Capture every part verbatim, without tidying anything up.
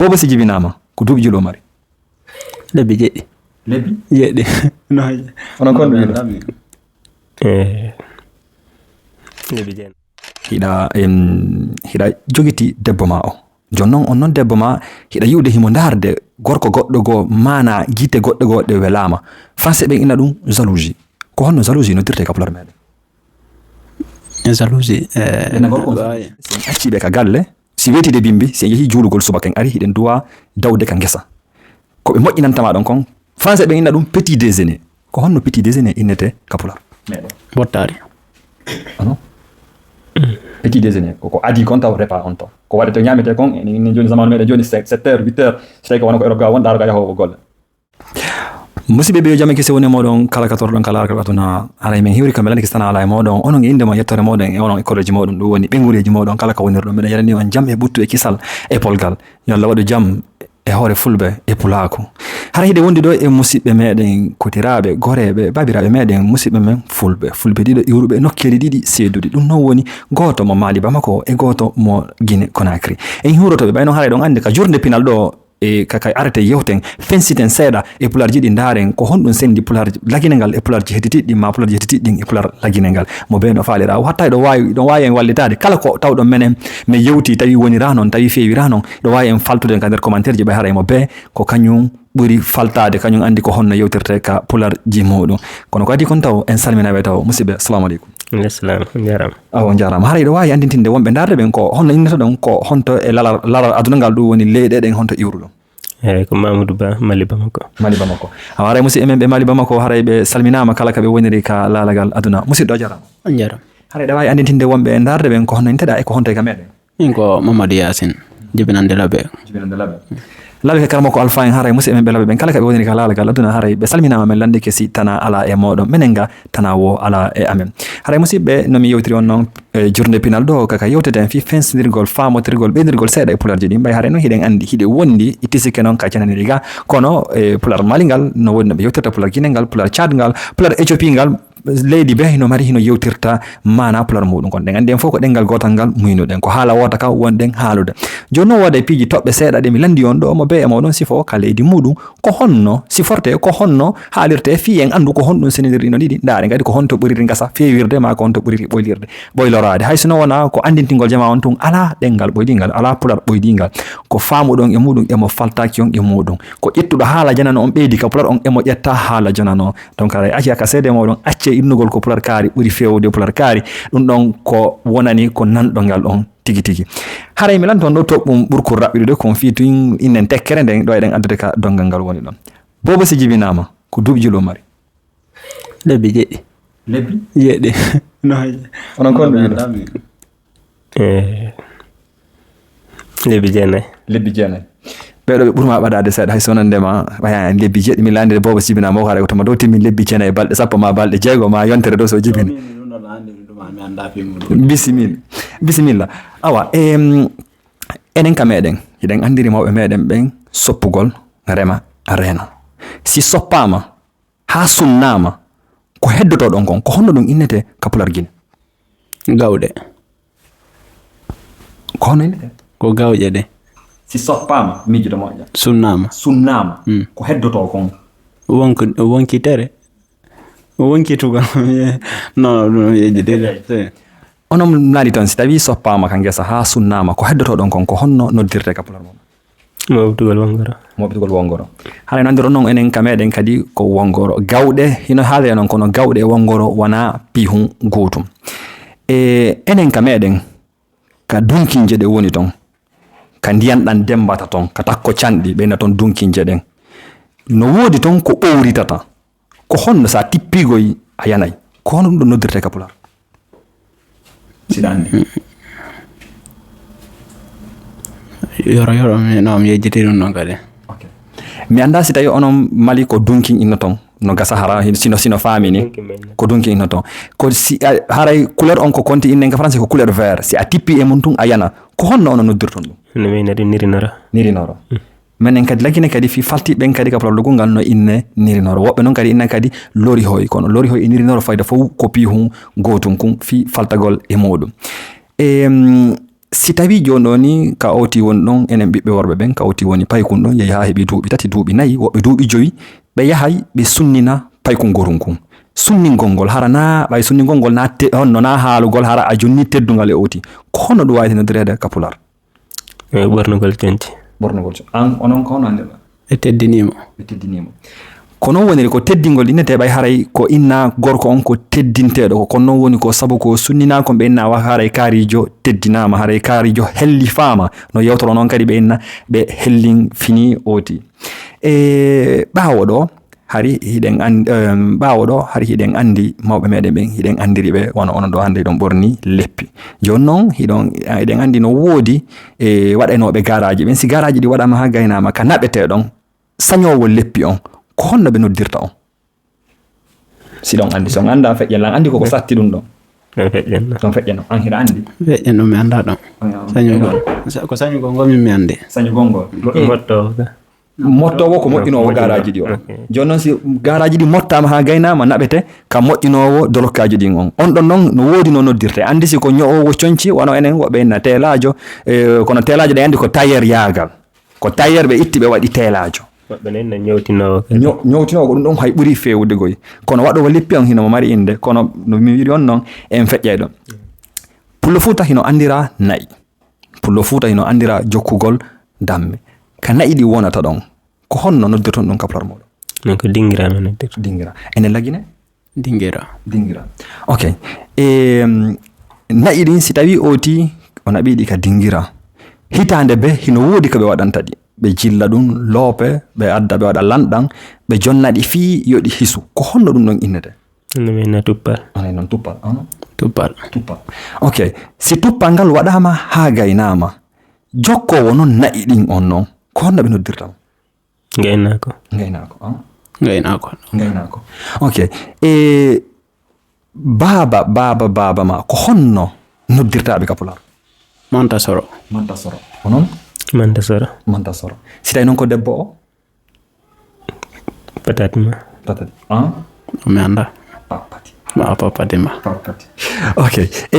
Boobo si jibinaama, ko duuɓi julɗo mari? Lebbi jeɗɗi. Lebbi? Jeɗɗi. No. Onon kon ɗum yiɗo? Eh, lebbi jeɗɗi. Hiɗa, em, hiɗa jogiti debbo ma o. Jooni noon, on noon debbo ma, hiɗa yi'ude himo ndaarde gorko goɗɗo goo, maanaa gite goɗɗo goo ɗe welaama. Français ɓen ina ɗum jalousie. Ko honno jalousie noddirtee ka pular meɗen? Jalousie, eh, Ina gorko on, waawi. Si en accii ɓe ka galle, si weetiide bimbi, si en yehii juulugol subaka en ari, hiɗen duwaa dawde ka ngesa. Ko ɓe moƴƴinanta ma ɗon kon, français ɓen inna ɗum petit déjeuner. Ko honno petit déjeuner innetee ka pular? Meɗen. Bottaari. Ano? Petit déjeuner, ko, ko adii kon taw repas on taw. Ko waɗetee, ñaametee kon, enen jooni, zamanu meɗen jooni, sept heures, huit heures, si tawi ko wano ko Europe ga won, ɗaaro ga yahoowo golle. Musidɓe ɓe, yo jam e kisal wone e mooɗon, kala ka torɗon ka laaral aduna. Haray men hiwri ka, men lanndike si tawaa alaa e mooɗon. Onon e innde mon, yettoore mooɗon, e onon e korleeji mooɗon, ɗum woni ɓeynguureeji mooɗon, kala ka wonirɗon. Meɗen yarani on jam e ɓuttu e kisal e polgal. Yo Allah waɗu jam e hoore fulɓe e pulaaku. Hara hiɗen wondi ɗo e musidɓe meɗen, kotiraaɓe, goreeɓe, baabiraaɓe meɗen, musidɓe men fulɓe. Fulɓe ɗiɗo iwruɓe nokkeeli ɗiɗi seeduɗi. Ɗum noon woni gooto mo Mali Bamako e gooto mo Guinée Conakry. En hiwroto ɓe, ɓay noon haray ɗon anndi ka jurnde pinal ɗo, e ka, ka arete yewten, fensiten seeɗa e pularji ɗi, ndaaren ko honɗum sendi pular laginengal e pularji hettitiiɗi ɗin, ma pularji hettitiiɗi ɗin e pular laginengal. Mo bee no faalira. O hatta hiɗo waawi, hiɗo waawi en wallitaade. Kala ko tawɗon menen, men yewti, tawi wonira noon, tawi feewira noon, hiɗo waawi en faltude ka nder commentaire ji, ɓay haray mo bee ko kañum ɓuri faltaade, kañum anndi ko honno yewtirte ka pularji muɗum. Kono ko adii kon taw, en salminaɓe taw. Musidɓe, assalamu aleykum. Aleykum salam, on njaaraama. Awa, on njaaraama. Hara hiɗo waawi anndintinde wonɓe ndaarde ɓen ko honno innata ɗon, ko honto e laral, laral aduna ngal ɗum woni leyɗe ɗen honto iwruɗon? Eeyi, ko Mamadou Ba, Mali Bamako. Mali Bamako. Awa, haray musidɓe men ɓe Mali Bamako, haray ɓe salminaama kala ka ɓe woniri ka laalagal aduna. Musidɗo, a jaaraama. On njaaraama. Haray hiɗa waawi anndintinde wonɓe ndaarde ɓen ko honno innteɗaa e ko honto e ka meɗen? Min ko Mamadou Yacine, jibinande Labe. Jibinande Labe. Labe ke karamoko Alpha en, haray musidɓe men ɓe Labe ɓen, kala ka ɓe woniri ka laalagal aduna, haray ɓe salminaama, men lanndike si tanaa alaa e mooɗon. Menen ga, tanaa woo alaa e amen. Haray musidɓe, no mi yewtiri on noon, e jurnde pinal ɗo, ka, ka yewteten fii fensndirgol, faamotirgol, ɓeydirgol seeɗa e pularji ɗin. Ɓay haray noon hiɗen anndi, hiɗe wondi, itti sikke noon ka cenaniri ga, kono e pular Mali ngal, no woodi no ɓe yewtirta pular Gine ngal, pular Tchad ngal, pular Éthiopie ngal, leydi bee hino mari, hino yewtirta maanaa pular muɗum. Kono ɗen anndi en fof ko ɗenngal gootal ngal muynuɗen, ko haala woota ka wonɗen haalude. Jooni noon, woodi e piiji toɓɓe seeɗa ɗe mi lanndi on ɗo, mo bee e mooɗon sifo ka leydi muɗum, ko honno sifortee, ko honno haalirtee fii en anndu ko honɗum senndindirɗi ɗin ɗiɗi, ndaaren kadi ko honto ɓuriri ngasa feewirde, maa ko honto ɓuriri ɓoylirde, ɓoyloraade. Hay sinno wonaa ko anndintingol jamaa on tun, alaa ɗenngal ɓoydiingal, alaa pular ɓoydiingal. Ko faamuɗon e muɗum, emo faltaaki on e muɗum. Ko ƴettuɗo haala janano on ɓeydi ka pular on, emo ƴetta haala janano. Donc, haray acca ka seede mooɗon, accee innugol ko pular kaari ɓuri feewde pular kaari. Ɗum ɗon ko wonani ko nanɗo ngal on tigi tigi. Haray mi lanndoo ɗo toɓɓum ɓurkol raɓɓiɗude kon fii tun innen tekkere nden ɗo eɗen addude ka donngal ngal woni ɗon. Boobo si jibinaama, ko duuɓi julɗo mari? Lebbi jeɗɗi. Lebbi? Jeɗɗi. No hayi. Onon kon ɗum yiɗo? Eh, lebbi jeenayi. Lebbi jeenayi. Ɓeeɗo ɓe ɓurma ɓadaade seeɗa, hay so wonande ma, ɓaya en lebbi jeɗɗi, mi laande boobo sibina mo, haray ko tuma dow timmin lebbi jeenayi, balɗe sappo ma balɗe jeego ma yontere ɗo so jibini. Min, min ɗum ɗo laande, min ɗum mi anndaa fii muɗum. Bisimilla. Bisimilla. Awa, em, enen ka meɗen, hiɗen anndiri mawɓe meɗen ɓen soppugol rema reeno. Si soppaama, haa sunnaama, ko heddotoo ɗon kon, ko honno ɗum innetee ka pular Gine? Gawɗe. Ko honno innetee? Ko gawƴe ɗe. Si soppaama, miijiɗo moƴƴa. Sunnaama. Sunnaama, mm, ko heddotoo kon? Wonko, wonki tere. Wonki tugal. No, no, yeeji ɗiɗi. Onon naali toon, si tawii soppaama ka ngesa haa sunnaama, ko heddotoo ɗon kon, ko honno noddirtee ka pular mon? Mooɓtugol wongoro. Mooɓtugol wongoro. Haray nanndiro noon enen ka meɗen kadi ko wongoro. Gawɗe hino haalira noon, kono gawɗe e wongoro wonaa piihun gootum. E enen ka meɗen, ka dunkinje ɗe woni toon, ka ndiyan ɗan demmbata toon, ka takko canɗi ɓeyna toon dunkinje ɗen. No woodi toon ko ɓowritata. Ko honno so a tippiigoy a yanay? Ko honno ɗum ɗon noddirtee ka pular? Siɗa anndi. Yoro, yoro, mi, no, mi yejjiti ɗum ɗon kadi. Ok. Mi anndaa si tawi onon Mali ko dunkin innoton, no gasa hara, hin-, sino, sino faami ni. Dunkin men. Ko dunkin innoton. Ko si, a, haray couleur on ko konti innen ka français ko couleur vert. Si a tippi e mun tun a yana. Ko honno onon noddirton ɗum? No mi nani nirinoro. Nirinoro. Mm. Menen kadi lagine kadi fii faltiiɓe ɓen kadi ka pular lugol ngal no inne nirinoro. Woɓɓe noon kadi inna kadi lorihoy, kono lorihoy e nirinoro fayda fof ko piihun gootun kun fii faltagol e muɗum. Em, Si tawii jooni ɗoo ni ka ooti woni ɗon, enen ɓiɓɓe worɓe ɓen, ka ooti woni paykun ɗon, yehi haa heɓi duuɓi tati, duuɓi nayi, woɓɓe duuɓi jowi, ɓe yahay ɓe sunnina paykun gorun kun. Sunningol ngol, hara naa, ɓay sunningol ngol naa te-, honno naa haalugol, hara a jonni teddungal e ooti. Ko honno ɗum waawete noddireede ka Pulaar? E ɓornugol conci. Ɓornugol conci. An, onon ko honno anndirɗon? Ɓe teddinii mo. Ɓe teddinii mo. Ko non woniri ko teddingol innetee ɓay haray ko inna gorko on ko teddinteeɗo. Ko kon non woni ko sabu ko sunninaa kon ɓe inna wa haray kaariijo teddinaama, haray kaariijo hellifaama. No yewtoro non kadi ɓe inna ɓe hellin fini ooti. E ɓaawo ɗoo, hari hiɗen an-, em, ɓaawo ɗoo, hari hiɗen anndi mawɓe meɗen ɓen, hiɗen anndiri ɓe wano onon ɗoo hannde hiɗon ɓorni leppi. Jooni non, hiɗon, hiɗen anndi no woodi, e, waɗanooɓe garaaji ɓen. Si garaaji ɗi waɗaama haa gaynaama ka naɓetee ɗon, sañoowo leppi on, ko honno ɓe noddirta on? Si ɗon anndi, si on anndaa feƴƴen lan, anndi ko ko satti ɗum ɗon. Ɗon feƴƴen ɗon. Ɗon feƴƴen ɗon. An hiɗa anndi? Feƴƴen ɗum mi anndaa ɗon. Oya, oya. Sañugol. Sa-, ko sañugol ngol min mi anndi. Sañugol ngol. Motto ka. Mottoowo ko moƴƴinoowo garaaji ɗi o. Ok. Jooni noon, si garaaji ɗi mottaama haa gaynaama, naɓete ka moƴƴinoowo dolokkaaji ɗin on. On ɗon noon no woodi no noddirte. Anndi si ko ño'oowo conci, wano enen woɓɓe inna teelaajo, e, kono teelaajo ɗen anndi ko tailleur yaagal. Ko tailleur ɓe itti ɓe waɗi teelaajo. Woɓɓe nen no ñowtinoowo kadi. Ño-, ñowtinoowo ko ɗum ɗon hay ɓuri feewude goy. Kono waɗoowo leppi on hino mo mari innde, kono no mi wiiri on noon, en feƴƴay ɗon. Pullo Fuuta hino anndira na'i. Pullo Fuuta hino anndira jokkugol damme. Ka na'i ɗi wonata ɗon, ko honno noddirton ɗum ka Pulaar mooɗon? Min ko dingira min noddirta. Dingira. Enen Lagine? Dingira. Dingira. Ok. E, mm, na'i ɗin, si tawii ooti, o naɓii ɗi ka dingira. Hitaande be, hino woodi ko ɓe waɗanta ɗi. Ɓe jilla ɗum loope, ɓe adda, ɓe waɗa lanɗan, ɓe jonna ɗi fii yo ɗi hisu. Ko honno ɗum ɗon innete? No mi inna tuppal. Ana non tuppal, ano? Tuppal. Tuppal. Ok. Si tuppal ngal waɗaama haa gaynaama, jokkoowo non na'i ɗin on non, ko honno ɓe noddirta mo? Ngaynaako. Ngaynaako, ah? Ngaynaako. Ngaynaako. Ok. E baaba, baaba, baaba ma, ko honno noddirtaaɓe ka Pulaar? Mantasoro. Mantasoro. Ko non? Mantasoro. Mantasoro. Si tawi non ko debbo o? Patati ma. Patati. Ah? Mi annda. Papati. Ma papati ma. Papati. Ok. E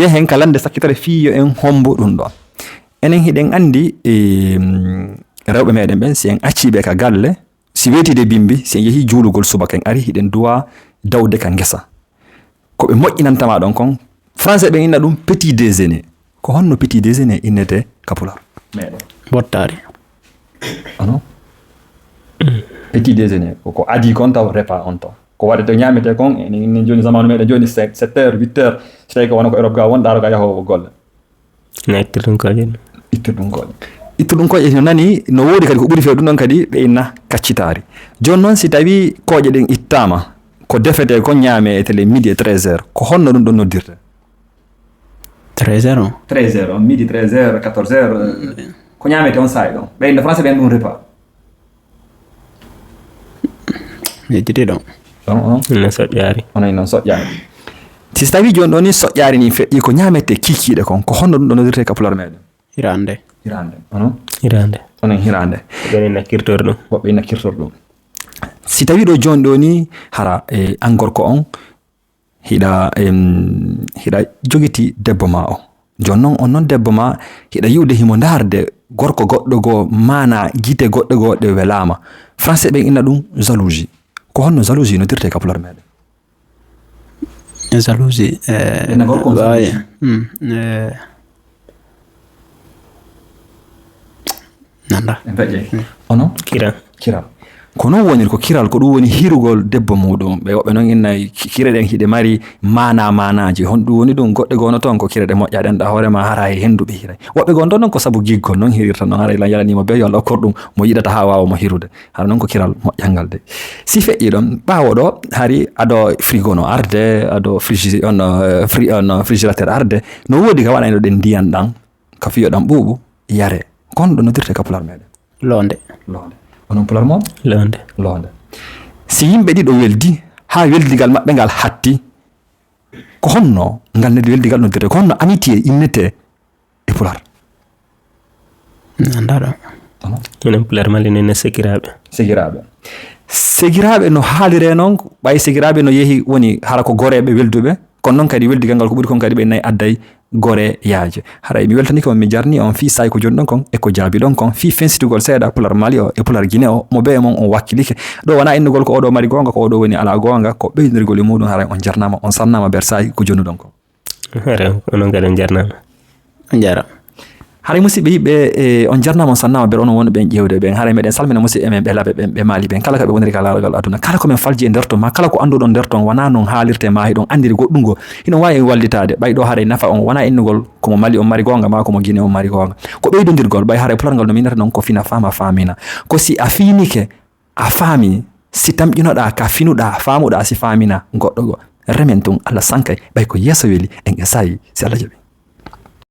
yehen ka lande sakkitare fii yo en hombo ɗum ɗon. Enen hiɗen anndi, em, rewɓe meɗen ɓen, si en accii ɓe ka galle, si weetiide bimbi, si en yehii juulugol subaka, en ari hiɗen duwa dawde ka ngesa. Ko ɓe moƴƴinanta ma ɗon kon, français ɓen inna ɗum petit déjeuner. Ko honno petit déjeuner innete ka Pulaar? Meɗen. Bottaari. Ano? Petit déjeuner, ko, ko adii kon taw repas on taw. Ko waɗete, ñaamete kon, enen jooni zamaanu meɗen jooni sept heures, huit heures, si tawi ko wano ko Europe ga won, ɗaaro ga yahoowo golle. No ittirɗum kooƴe ɗum. Ittirɗum kooƴe. Ittirɗum kooƴe, no nani, no woodi kadi ko ɓuri feewde ɗum ɗon kadi, ɓe inna kaccitaari. Jooni noon, si tawii kooƴe ɗen ittaama, ko defetee kon ñaamee e tele midi e treize heures, ko honno ɗum ɗon noddirte? Treize heures on? Treize heures on, midi, treize heures, quatorze heures, eh, ko ñaametee on saa'i ɗon. Ɓe inna français ɓen ɗum repas. Yejjiti ɗon. Ɗon, on? No soƴƴaari. Onon non soƴƴaari. Si tawii jooni ɗoo ni soƴƴaari ni feƴƴi ko ñaametee kiikiiɗe kon, ko honno ɗum ɗoo noddirtee ka Pulaar meɗen? Hiraande. Hiraande. Onon? Hiraande. Onon hiraande. Woɓɓe ina kirtori ɗum. Woɓɓe ina kirtori ɗum. Si tawii ɗoo jooni ɗoo ni hara, e, an gorko on, hiɗa, em, hiɗa jogiti debbo ma o. Jooni noon, on noon debbo ma, hiɗa yi'ude himo ndaarde gorko goɗɗo goo, maanaa gite goɗɗo goo ɗe welaama. Français ɓen inna ɗum jalousie. Ko honno jalousie noddirtee ka Pulaar meɗen? Jalousie, eh, Ɓe na gorko on waawi, jalousie. Mm, eh, nanda. En peƴƴe. Mm. Onon? Kiral. Kiral. Ko non woniri ko kiral, ko ɗum woni hirugol debbo muɗum. Ɓe woɓɓe non inna ki-, kire ɗen hiɗe mari maana maanaaji. Hon ɗum woni ɗum? Goɗɗe goo no toon ko kire ɗe moƴƴa ɗen, ɗa hoore ma hara e hendu ɓe hiray. Woɓɓe goo toon non ko sabu giggol non hirirta non, haray lan yalanimo be yo Allah okkor ɗum mo yiɗata haa waawa mo hirude. Hara non ko kiral moƴƴal ngal de. Si feƴƴi ɗon, ɓaawo ɗo, hari ado frigo no arde, ado frigi-, on, eh, fri-, on, frigérateur arde, no woodi ka waɗayno ɗen ndiyan ɗan, ka fiyo ɗan ɓuuɓu, yare. Ko honno ɗum noddirte ka Pulaar meɗen? Loonde. Loonde. Onon Pulaar mon? Loonde. Loonde. Si yimɓe ɗiɗo weldi, haa weldigal maɓɓe ngal hatti, ko honno ngal ned-, weldigal noddirte? Ko honno amitié innete e Pulaar? Mi anndaa ɗum. Onon? Minen Pulaar Mali ne, ne segiraaɓe. Segiraaɓe. Segiraaɓe no haaliree noon, ɓay segiraaɓe no yehi woni hara ko goreeɓe welduɓe, kono noon kadi weldigal ngal ko ɓuri kon kadi ɓe nayi adday gore yaaje. Haray mi weltanike on, mi jarni on fii saa'i ko jonni ɗon kon e ko jaabi ɗon kon fii fensitugol seeɗa Pular Mali o e Pular Gine o, mo bee mon on wakkilike. Ɗo wonaa innugol ko oo ɗoo mari goonga, ko oo ɗoo woni alaa goonga, ko ɓeydirgol e muuɗum. Haray on jarnaama, on sannaama ber saa'i ko jonnuɗon kon. Hare, onon kadi on jarnaama. On jaaraama. Haray musidɓe yiɓɓe, e, on jarnaama, on sannaama ber, onon wonɓe ɓen ƴeewde ɓen. Haray meɗen salmina musidɓe men ɓe Laɓe ɓen, ɓe Mali ɓen, kala ka ɓe woniri ka laaragal aduna, kala ko men falji e nder ton, maa kala ko annduɗon nder ton wonaa non haalirte, maa hiɗon anndiri goɗɗungol, hiɗon waawi en wallitaade. Ɓay ɗoo haray nafa on wonaa innugol ko mo Mali on mari goonga maa ko mo Gine on mari goonga. Ko ɓeydondirgol, ɓay haray pular ngal no minnata non ko fina, faama, faamina. Ko si a fiinike, a faami, si tamƴinoɗaa ka finuɗaa, faamuɗaa, si faamina goɗɗo goo. Remen tun, Alla sankay, ɓay ko yeeso weli, en e saa'i, si Alla jaɓi.